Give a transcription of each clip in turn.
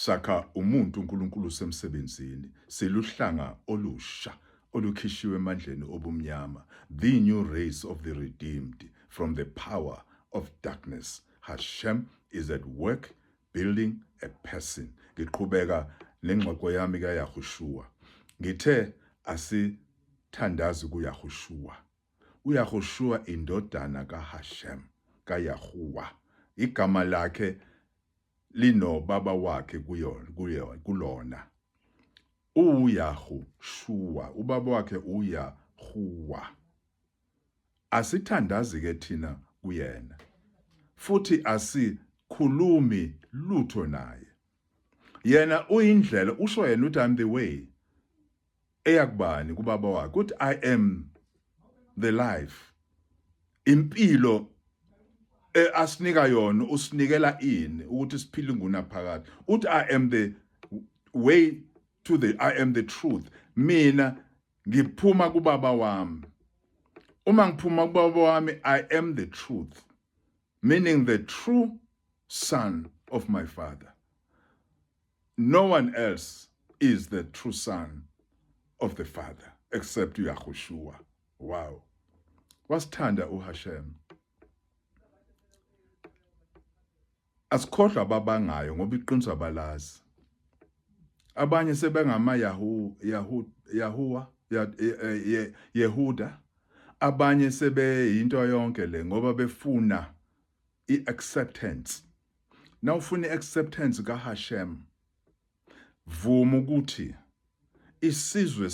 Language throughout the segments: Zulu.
Sakha umuntu uNkulunkulu usemsebenzini, siluhlanga olusha olukhishiwe emandleni obumnyama, the new race of the redeemed from the power of darkness. Hashem is at work building a person. Ngiqhubeka nengxoxo yami kaYahushua. Ngithe asithandazi kuYahushua. UYahushua indodana kaHashem, kaYahuwa. Igama lakhe linobaba wakhe kuyona kuyona kulona. UYahushua, ubaba wakhe uYahuwa. Asithandazi ke thina kuyena. Futhi asikhulumi lutho naye. Yena uyindlela, usho yena uthi I'm the way. Eya kubani? Kubaba wakhe. Uthi I am the life. Impilo e, asinika yona usinikela ini ukuthi siphile ngunaphakade. Uthi I am the way to the I am the truth. Mina ngiphuma kubaba wami. Uma ngiphuma kubaba wami I am the truth. Meaning the true son of my father. No one else is the true son of the father except uYahushua. Wow. Wasithanda uHashem. Asikhohlwa ababangayo ngoba iqiniso abalazi. Abanye sebengama Yahoo Yahoo Yahuwa Yehuda. Abanye sebeyinto yonke le ngoba befuna iacceptance. Nawufuna i-acceptance kaHashem, vuma ukuthi isizwe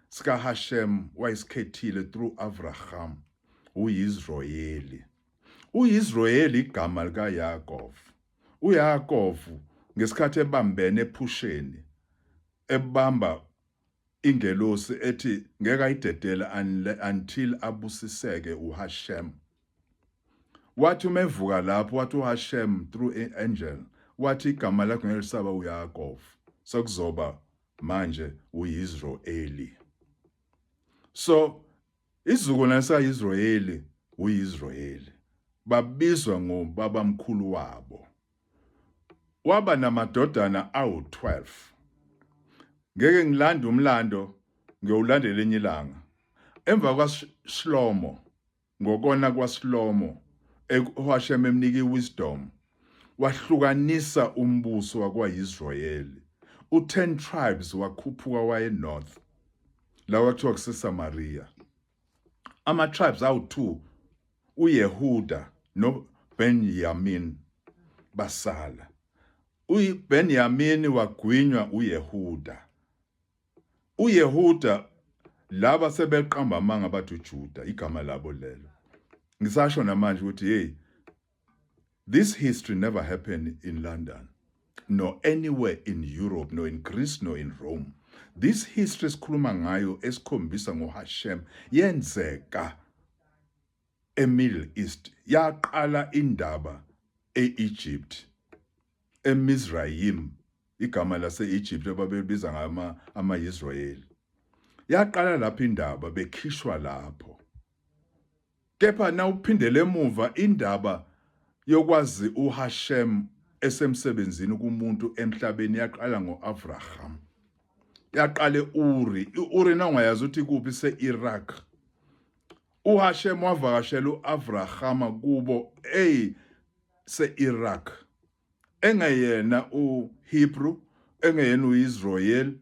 sikaHashem wayesikhethile through Abraham uYisroyeli. UYisroyeli igama likaYakov. UYakov ngesikhathi ebambene ephusheni ebamba ingelosi ethi ngeke ayidedele until abusiseke uHashem. Wathi uma evuka lapho wathi uHashem through angel wathi igama lakho ngeke lisaba uYakov sekuzoba manje uYisroeli. So isizukulwane sikaYisroeli uYisroeli babizwa ngobabamkhulu wabo. Waba namadodana awu-12. Ngeke ngilande umlando ngiyowulandela enye ilanga. Emva kwaShlomo ngokona kwaSlomo uHashem emnika iwisdom wahlukanisa umbuso wakwaIsrayeli u10 tribes wakhuphuka waye north la kuthiwa kuseSamaria ama tribes awu2 uYehuda noBenjamin basala uBenjamin wagwinywa uYehuda uYehuda laba sebeqamba amanga bathi uJuda igama labo lelo ngisasho namanje ukuthi hey this history never happened in London no anywhere in Europe no in Greece no in Rome this history esikhuluma ngayo esikhombisa ngoHashem yenzeka eMiddle East yaqala indaba eEgypt eMizrayim igama lase-Egypt ababebiza ngama ama-Israyeli yaqala lapho indaba bekhishwa lapho kepha nawuphindele emuva indaba yokwazi uHashem esemsebenzini kumuntu emhlabeni yaqala ngo-Abraham yaqala e-Uri i-Uri nawungayazi ukuthi kuphi se-Iraq uHashem wavakashela u-Abrahama kubo ey se-Iraq engeyena uHebrew engeyena uIsrael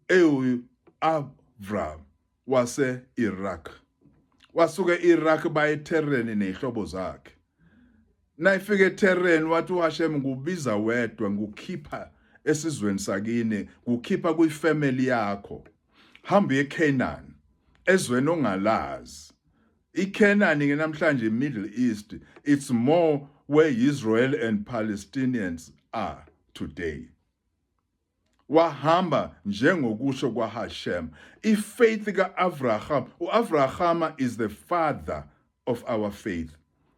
ewu-Avram wase-Iraq wasuka e-Iraq baye eTereni nezihlobo zakhe nayifika eTereni wathi uHashem ngikubiza wedwa ngikukhipha esizweni sakini ngikukhipha kwifamily yakho hamba uye eCanaan ezweni ongalazi iCanaan ke namhlanje Middle East it's more where Israel and Palestinians are today wahamba njengokusho kwaHashem ifaith kaAbraham uAbraham is the father of our faith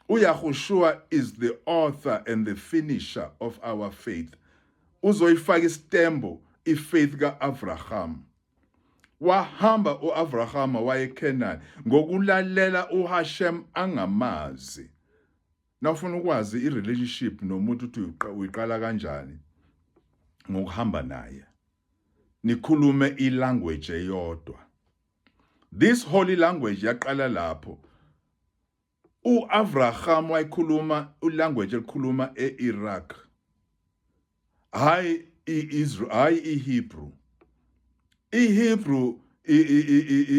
uYahushua is the author and the finisher of our faith uzoyifaka isitembu ifaith kaAbraham wahamba uAbraham waye eCanaan ngokulalela uHashem angamazi nawufuna ukwazi i-relationship nomuntu ukuthi uyiqala kanjani Ngokuhamba naye nikhulume ilanguage eyodwa. This holy language yaqala lapho uAbraham wayikhuluma ulanguage elikhuluma eIraq, hayi iIsrael, hayi iHebrew. IHebrew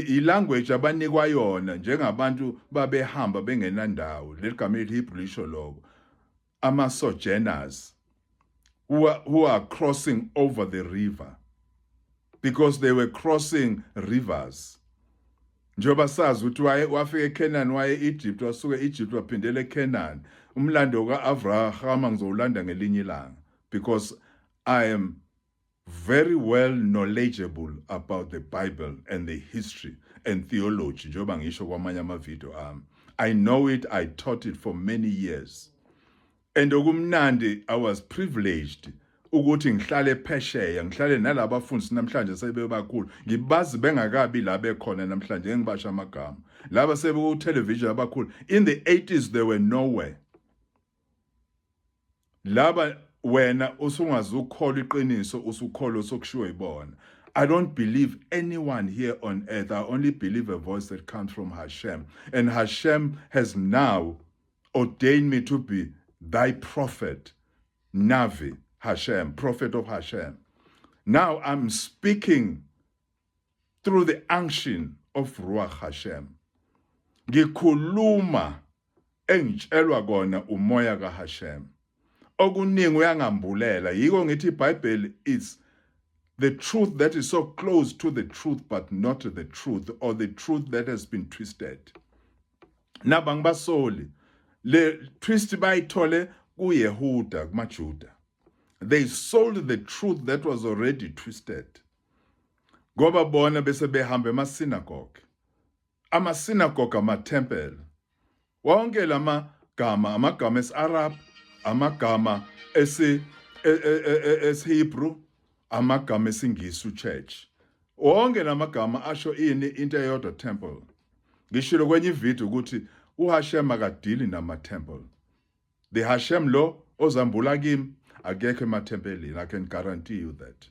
ilanguage abanikwa yona njengabantu babehamba bengenandawo. Leli gama eliHebrew lisho lokho, ama sojourners who are crossing over the river, because they were crossing rivers. Njengoba sazi ukuthi waye wafika eCanaan, waye eEgypt, wasuka eEgypt waphindela eCanaan. Umlando kaAbraham ngizowulanda ngelinye ilanga because I am very well knowledgeable about the Bible and the history and theology. Njengoba ngisho kwamanye ama-video ami, I know it, I taught it for many years and okumnandi, I was privileged ukuthi ngihlale phesheya, ngihlale nalabafundisi namhlanje sebebakhulu, ngibazi bengakabi la bekhona namhlanje. Engibasha amagama laba sebeku television abakhulu. In the 80s they were nowhere. Laba wena usungaze ukukholwa iqiniso, usukholwa sokushiwo yibona. I don't believe anyone here on earth. I only believe a voice that comes from Hashem. And Hashem has now ordained me to be thy prophet, Navi Hashem, prophet of Hashem. Now I'm speaking through the unction of Ruach Hashem. Ngikhuluma engitshelwa kona umoya kaHashem. Okuningi uyangambulela. Yiko ngithi iBhayibheli is the truth that is so close to the truth but not the truth, or the truth that has been twisted. Naba ngibasoli le twist bayithole kuYehuda, kumaJuda. They sold the truth that was already twisted. Ngoba bona bese behamba ema-synagogue. Ama-synagogue, ama-temple. Wonke lamagama, amagama esi-Arab, amagama esi esiHebrew, amagama esiNgisi uchurch. Wonke lamagama asho ini? Into eyodwa, temple. Ngishilo kwenye ivideo ukuthi uHashem akadili nama temple. The Hashem lo ozambula kimi akekho emathempelini, I can guarantee you that.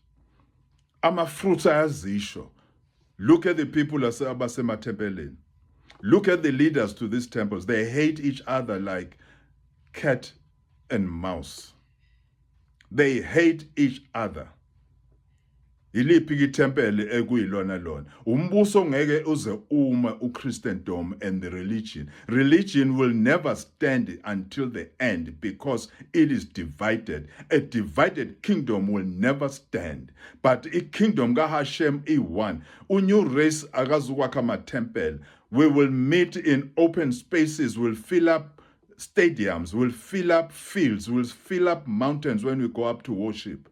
Ama fruits ayazisho. Look at the people abasemathempelini. Look at the leaders to these temples. They hate each other like cat and mouse. They hate each other. Iliphi ithempeli ekuyilona lona? Umbuso ngeke uze uma uChristendom and the religion. Religion will never stand until the end because it is divided. A divided kingdom will never stand. But i-kingdom kaHashem i-one. Unew race akazukwakha ama-temple. We will meet in open spaces, we'll fill up stadiums, we'll fill up fields, we'll fill up mountains when we go up to worship.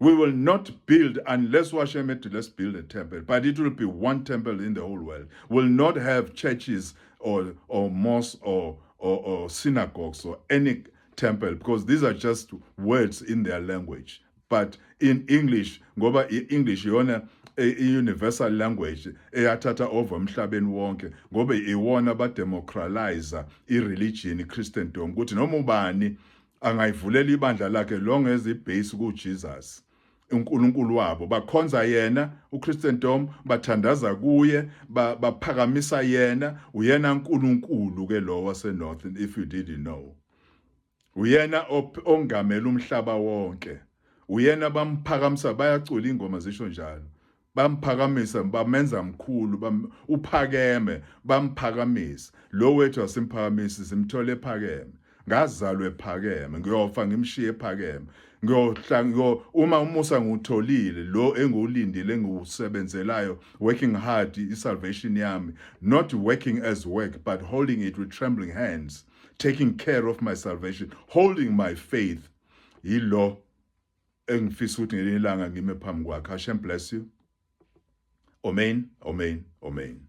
We will not build unless Hashem to let's build a temple, but it will be one temple in the whole world. We'll not have churches or mosques or synagogues or any temple because these are just words in their language. But in English, ngoba i-English yona i-universal language eyathatha over emhlabeni wonke, ngoba iwona bademocratize i-religion, i-Christendom, ukuthi noma ubani angayivulela ibandla lakhe long as ibase kuJesus, uNkulunkulu wabo. Bakhonza yena uChristendom, bathandaza kuye, baphakamisa yena. Uyena uNkulunkulu ke lo wase North, if you didn't know. Uyena ongamela umhlaba wonke. Uyena bamphakamisa, bayacula ingoma zisho njalo, bamphakamisa, bamenza mkhulu, uphakeme, bamphakamisa. Lo wethu asimphakamisi, simthole ephakeme. Ngazalwe ephakeme, ngiyofa ngimshiye ephakeme. Ngiyohla ngiyo uma umusa ngiwutholile lo engiwulindile, engiwusebenzelayo, working hard i-salvation yami, not working as work but holding it with trembling hands, taking care of my salvation, holding my faith, yilo engifisa ukuthi ngelinye ilanga ngime phambi kwakhe. Hashem bless you. Amen, amen, amen.